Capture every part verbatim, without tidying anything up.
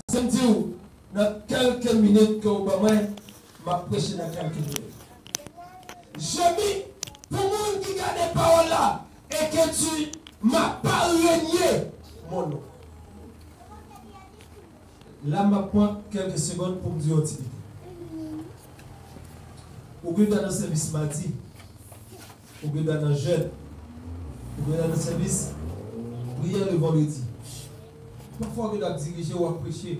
Paske m di w, nan kèlke minit ke w ban mwen, m ap preche nan kèlke minit. Jemi pou moun ki gade pawòl la, et que tu m'as pas renié mon nom. La, m ap pran kèlke segonn pou m di yon ti pito. Ou gen dwa nan sèvis madi, ou gen dwa nan jèn, ou gen dwa nan sèvis priyè le vandredi. Pafwa ou gen dwa ap dirije, w ap preche.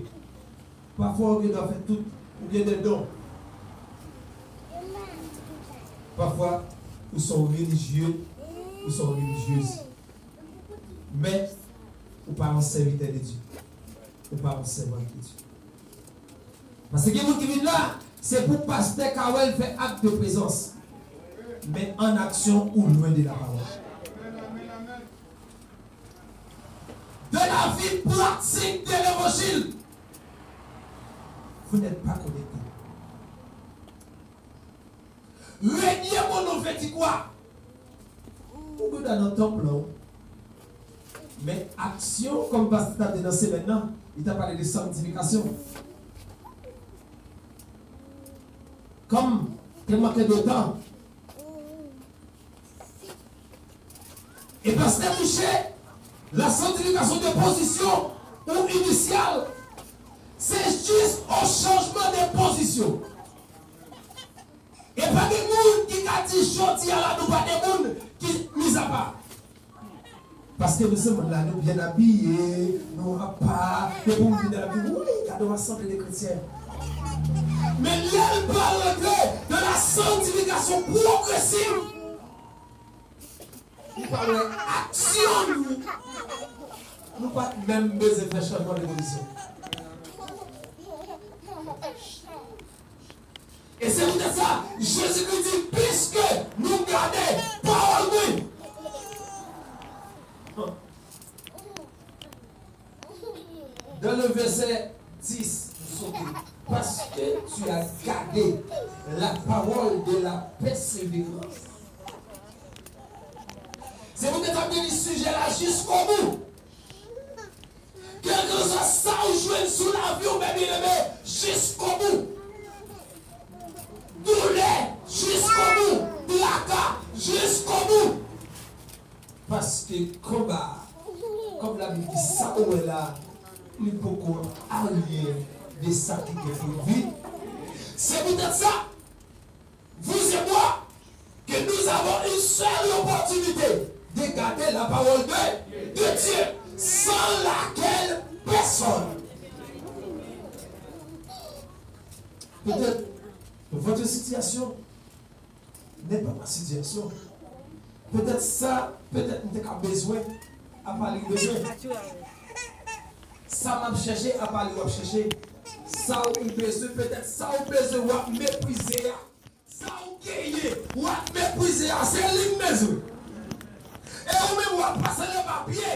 Pafwa ou gen dwa fè tout, ou gen de don. Pafwa ou se yon relijye, ou se yon relijyez. Men, ou pa yon sèvitè de Dye. Ou pa yon sèvant de Dye. Paske gen moun ki vin la, se pou pastè ka wè l fè ak de prezans. Men an aksyon, ou lwen de la pawòl. De la vie pratique de l'évangile. Vous n'êtes pas connectés. Renié mon nom vle di kwa? Ou gen dwa nan tanp lan, wi. Men aksyon, kòm pastè t ap di nan semèn nan, li t ap pale de sanktifikasyon. Kòm te manke de tan, e pastè mouche, la sanctification de position ou initiale, se jis yon chanjman de pozisyon. E pa gen moun ki ka di jodi a la nou pa de moun ki mizapa. Paske nou se moun la, nou byen abiye, nou apa, depi w vin nan lavi, wi, gade yon asanble de kretyen. Men lè l pral rantre nan la sanctification progressive, ou pral wè aksyon nou, nou pa t menm bezwen fè chanjman de pozisyon. E se poutèt sa, Jezikri di, piske nou gade pawòl mwen. Dans le verset dix, nous sommes, parce que tu as gardé la parole de la persévérance. Se poutèt sa m te di sijè la jiskobou. Kèlkeswa sa ou jwenn sou lavi w, men byeneme, jiskobou. Doulè, jiskobou. Traka, jiskobou. Paske konba a, kòm Labib di, sa ou wè la, li poko aryen de sa ki gen pou vin. Se poutèt sa, vous et moi, que nous avons une seule opportunité de garder la parole de, de Dieu, sans laquelle personne. Peut-être votre situation n'est pas ma situation. Peut-être ça, peut-être m te ka bezwen, apa li bezwen. Sa m ap chèche, apa li w ap chèche. Sa ou bezwen, petèt sa ou bezwen w ap meprize a. Sa ou genyen, w ap meprize a, se li m bezwen. E ou menm w ap pase nan papye.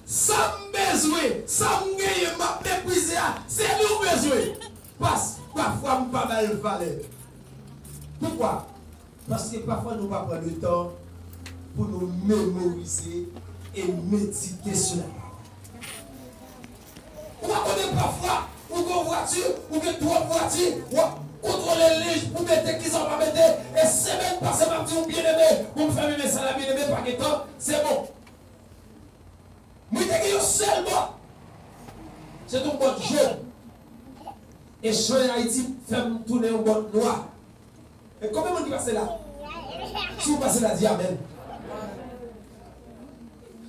Sa m bezwen, sa m genyen, m ap meprize a, se li w bezwen. Pas, pafwa m pa ba l valè. Poukwa? Paske pafwa nou pa pran letan pou nou memorize e medite sou la pawòl. Ou pa konnen pafwa, ou gen yon vwati, ou gen twòp vwati, w ap kontwole lij pou mete kisa w pa mete, e semèn pase m ap di w byeneme, pou m fèmen mesaj la byeneme pa gen tan, se bon. Mwen te gen yon sèl bòt, se t yon bòt jòn. E chay Ayiti fè m tounen yon bòt nwa. E konbyen moun ki pase la? Si w pase la, di amèn.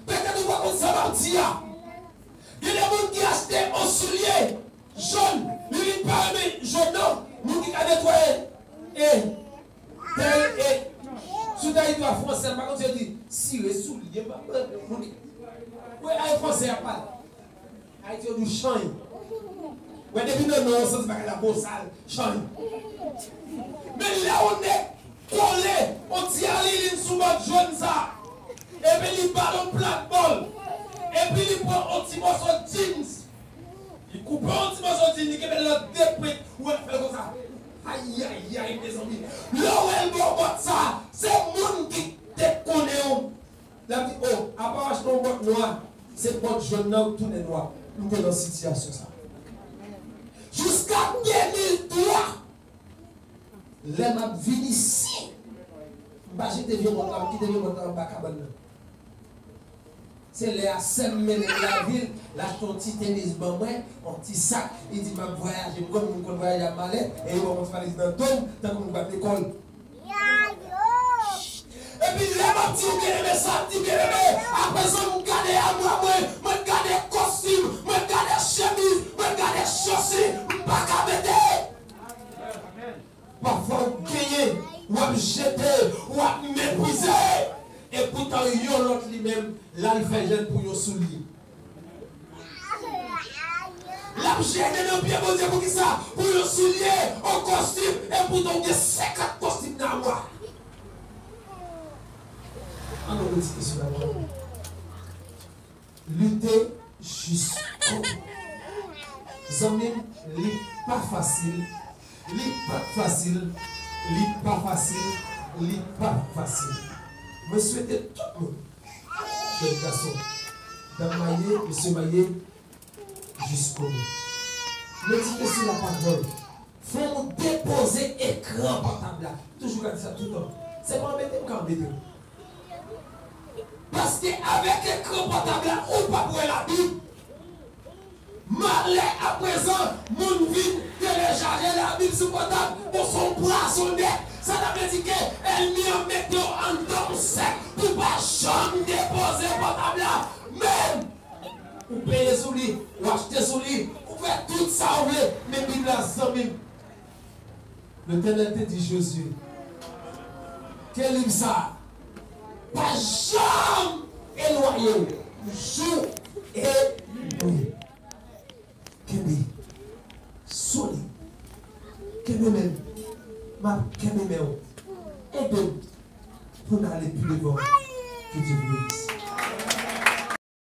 Petèt ou pa konn sa m ap di a. Gen de moun ki achte yon soulye jòn, li vin pa renmen jòn nan, moun ki ka netwaye. E, tèl, e, sou tèritwa fransè, m pa konn si yo di, sire soulye, m pa konn, moun ki, wi, ay fransè a pale. Ayiti yo di w chany. Wè, depi nan non, w santi bagay la bosal, chany. Men lè yon nèg kole yon ti alilin sou bòt jòn sa, epi li ba l yon plat bòl, epi li pran yon ti mòso jeans, li koupe yon ti mòso jeans, li kenbe lòt de pwent, ou wè l fè l konsa. Ayayay, mezanmi. Lè w wè l bò bòt sa, se moun ki te konnen w. L ap di, o, apa w achte yon bòt nwa, se bòt jòn nan ou tounen nwa. M te nan sitiyasyon sa. An de mil twa, lè m ap vin isi, m pa jete vye mòd la, m kite vye mòd la anba kabann nan. Se lè a sè m mennen m lavil, l achte yon ti tenis ban mwen, yon ti sak, li di m ap vwayaje, m konn moun konn vwayaje ak malèt, e li ban m yon ti valiz nan do m, tankou moun k ap lekòl. Epi lè m ap di w byeneme sa, m di byeneme, aprezan m gade amwa mwen, mwen gade kostim, mwen gade chemiz, mwen gade chosi, m pa ka mete. Pafwa w genyen, w ap jete, w ap meprize. Epoutan yon lòt li menm, l al fè jèn pou yon soulye. L ap jete nan pye Bondye poukisa? Pou yon soulye, yon kostim, epoutan w gen senkant kostim nan amwa. An nou medite sou lapawòl. Lite jiskobout. Zanmi m, li pa fasil. Li pa fasil. Li pa fasil. Li pa fasil. Mwen swete tout moun, jèn gason, dam marye, mesye marye, jiskobout. Medite sou lapawòl. Fò w depoze ekran pòtab la. M toujou ka di sa toutan. Se pa anbete m ka anbete w. Paske avèk ekran pòtab la, ou p ap wè Labib. Malè aprezan, moun vin telechaje Labib sou pòtab, ou se yon pwazonè. Sa ta vle di ke ènmi an mete w anndan yon sèk pou w pa janm depoze pòtab la. Men, ou peye sou li, ou achte sou li, ou fè tout sa ou vle, men Bib la, zanmi m, Letènèl te di Jozye, ke liv sa a pa janm elwaye w jou e nwi. Kenbe solid. Kenbe men m. M ap kenbe men w. Ede m pou n ale pi devan. Que Dieu vous bénisse.